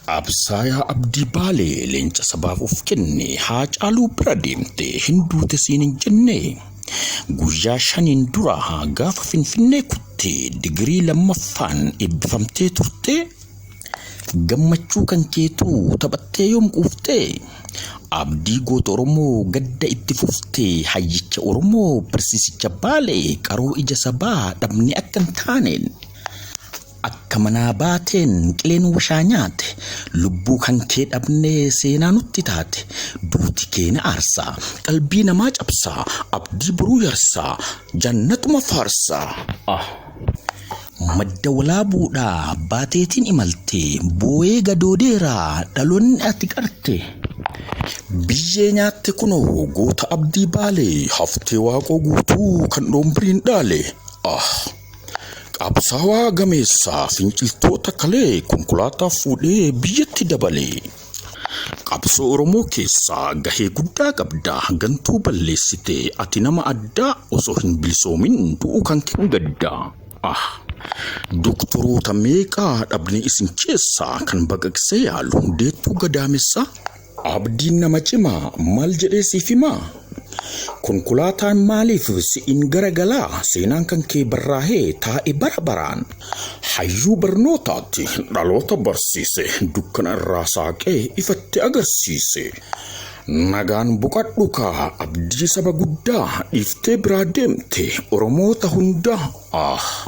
Qabsaayaa Abdii Baalee leenca sabaaf of kenne, Haacaaluu bira deemte hin duute siin hin jenne. Guyyaa shaniin dura gaafa Finfinnee kutte, digirii lammaffaan eebbifamtee turte. Gammachuu kan keetuu taphattee yoom quuftee? Abdii goota Oromoo gadda itti fufte, hayyicha Oromoo barsiisicha Baalee qaroo ija sabaa dhabne akka hin taaneen. Akka manaa baateen qileen washaa nyaate, lubbuu kan kee dhabnee seenaa nutti taate. Duuti kee na aarsaa, qalbii namaa cabsaa, abdii boruu yarsaa, jannatuma faarsaa. Ah! Madda Walaabuudhaa baateetiin imalte, booyee gadoodeera dhaloonni ati qarte. Biyyee nyaatte kunoo goota Abdii Baalee, haftee Waaqoo Guutuu kan dhoombiriin dhaale. Ah! Qabsaawaa gameessa finciltoota kalee, konkolaataa fuudhee biyyatti dabalee. Qabsoo Oromoo keessaa gahee guddaa qabda, gantuu balleessite, ati nama addaa, osoo hin bilisoomin du'uu kan keen gadda. Ah! Doktoroota meeqaa dhabne isin keessaa kan baqaqsee yaalu deettuu gadaamessaa? Abdiin nama cimaa maal jedhee siif himaa? Konkolaataan maaliif si'in garagalaa? Seenaan kan kee barraahee taa'e bara baraan. Hayyuu barnootaatti dhaloota barsiise, dukkana irraa saaqee ifatti agarsiise. Nagaan boqadhu kaa abdii saba guddaa, dhiiftee biraa deemte Oromoota hundaa. Ah!